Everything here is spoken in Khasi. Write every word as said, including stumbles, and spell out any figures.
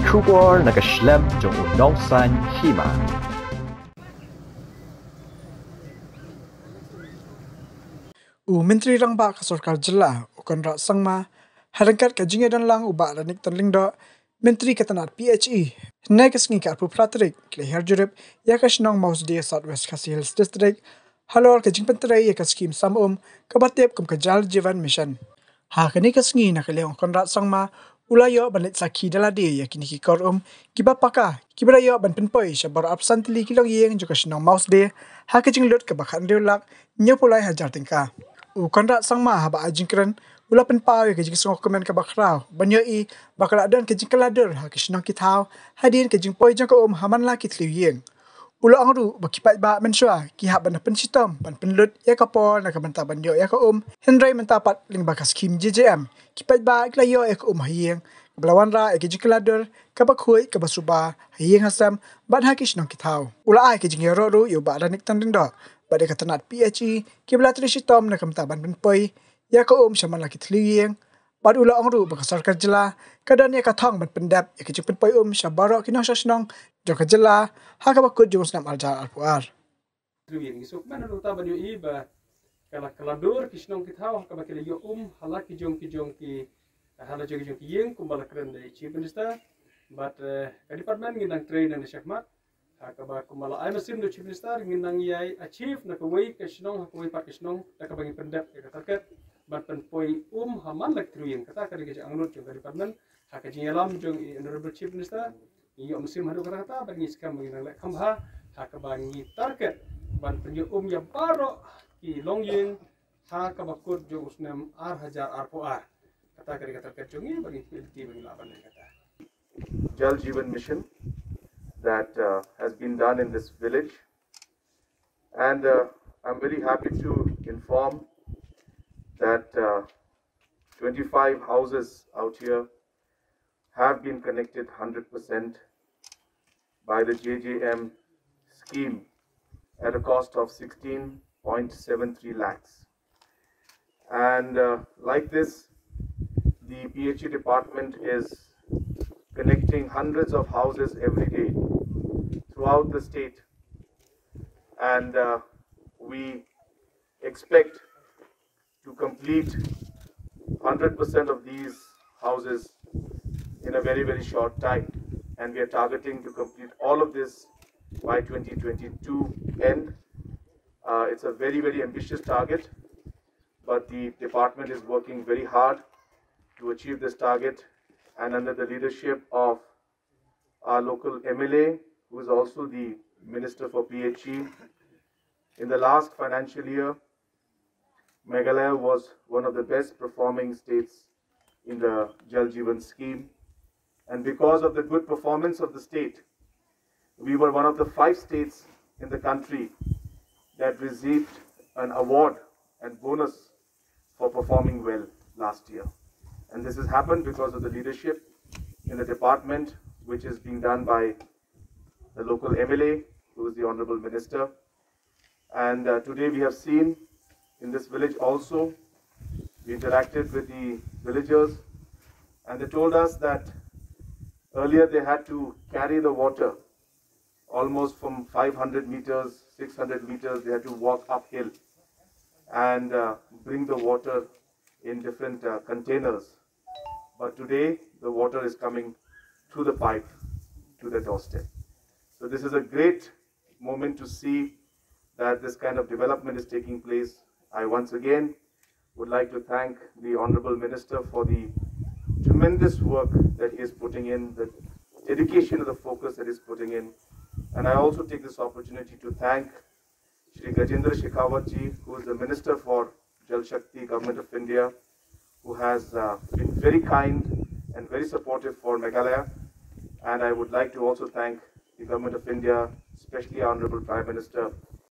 Khubor na ka shlem jong u nongsan hima. U Myntri Rangbah ka Sorkar Jylla, u Conrad Sangma, ha ryngkat ka jingïadon lang u Bah Ranikton Lyngdoh, Myntri ka tnat P H E, hynne ka sngi ka arphew phra tarik, ki la hiar jurip ïa ka shnong Mawsde, South West Khasi Hills District, halor ka jingpyntrei ïa ka skhim sam um kaba tip kum ka Jal Jeevan Mission. Ha kane ka sngi, na ka liang u Conrad Sangma u la ïoh ban leit sakhi da lade ïa kine ki kor um kiba paka, kiba la ïoh ban pynpoi sha baroh arphew san tylli ki longïing jong ka shnong Mawsde ha ka jinglut kaba khathynriew lak hynñiewphew lai hajar tyngka. U Conrad Sangma haba ai jingkren u la pynpaw ïa ka jingsngewkmen kaba khraw ban ïohi ba ka la don ka jingkylla dur ha ka shnong ki thaw hadien ka jingpoi jong ka um ha man la ki thliew ïing. U la ong ruh ba ki paidbah mynshuwa ki hap ban pynshitom ban pynlut ïa ka por na ka bynta ban ïoh ïa ka um, hynrei mynta pat lyngba ka skhim J J M ki paidbah ki la ïoh ïa ka um ha ïing, kaba la wanrah ïa ka jingkylla dur kaba khuid kaba suba ha ïing ha sem bad ha ki shnong ki thaw. U la ai ka jingïaroh ruh ïa u Bah Ranikton Lyngdoh bad ïa ka tnat P H E kiba la trei shitom na ka bynta ban pynpoi ïa ka um sha man la ki thliew ïing. Bad u la ong ruh ba ka Sorkar Jylla ka don ïa ka thong ban pyndep ïa ka jingpynpoi um sha baroh ki nongshong shnong jong ka jylla ha kaba kut jong u snem ar hajar arphew ar. Thliew ïing, ngi sngewkmen haduh katta ban ïohi ba ka la kylla dur ki shnong ki thaw ha kaba ki la ïoh um ha la ki jong ki jong ki, ha la jong ki jong ki ïing, kumba la kren da i Chief Minister. Bad, eh, ka department ngi nang trei nang da shakhmat ha kaba kumba la ai mynsiem da u Chief Minister, ngi nang ïai achieve na kawei ka shnong ha kawei pat ka shnong da kaba ngi pyndep ïa ka target ban pynpoi um ha man la ki thliew ïing. Kata ka dei ka jingangnud jong ka department ha ka jingïalam jong i Honorable Chief Minister. Ngi ïoh mynsiem haduh katta katta bad ngi skhem ba ngi nang leh kham bha ha kaba ngi target ban pynïoh um ïa baroh ki longïing ha kaba kut jong u snem ar hajar arphew ar. Kata ka dei ka target jong ngi bad ngi kyrpad ba ngi lah ban leh kata. Jal Jeevan Mission that, uh, has been done in this village. And, uh, I'm very happy to inform that, uh, twenty-five houses out here have been connected hundred percent by the J J M scheme at a cost of sixteen point seven three lakhs. And, uh, like this, the P H E department is connecting hundreds of houses every day throughout the state. And, uh, we expect to complete hundred percent of these houses in a very, very short time. And we are targeting to complete all of this by twenty twenty-two end. Uh, it's a very, very ambitious target, but the department is working very hard to achieve this target. And under the leadership of our local M L A, who is also the Minister for P H E, in the last financial year, Meghalaya was one of the best performing states in the Jal Jeevan scheme. And because of the good performance of the state, we were one of the five states in the country that received an award and bonus for performing well last year. And this has happened because of the leadership in the department, which is being done by the local M L A, who is the Honorable Minister. And, uh, today we have seen in this village also, we interacted with the villagers, and they told us that earlier they had to carry the water almost from five hundred meters, six hundred meters, they had to walk uphill and, uh, bring the water in different, uh, containers. But today, the water is coming through the pipe to the doorstep. So this is a great moment to see that this kind of development is taking place. I once again would like to thank the Honorable Minister for the tremendous work that he is putting in, the dedication and the focus that he is putting in. And I also take this opportunity to thank Shri Gajendra Shekhawat ji, who is the Minister for Jal Shakti, Government of India, who has, uh, been very kind and very supportive for Meghalaya. And I would like to also thank the Government of India, especially our Honorable Prime Minister,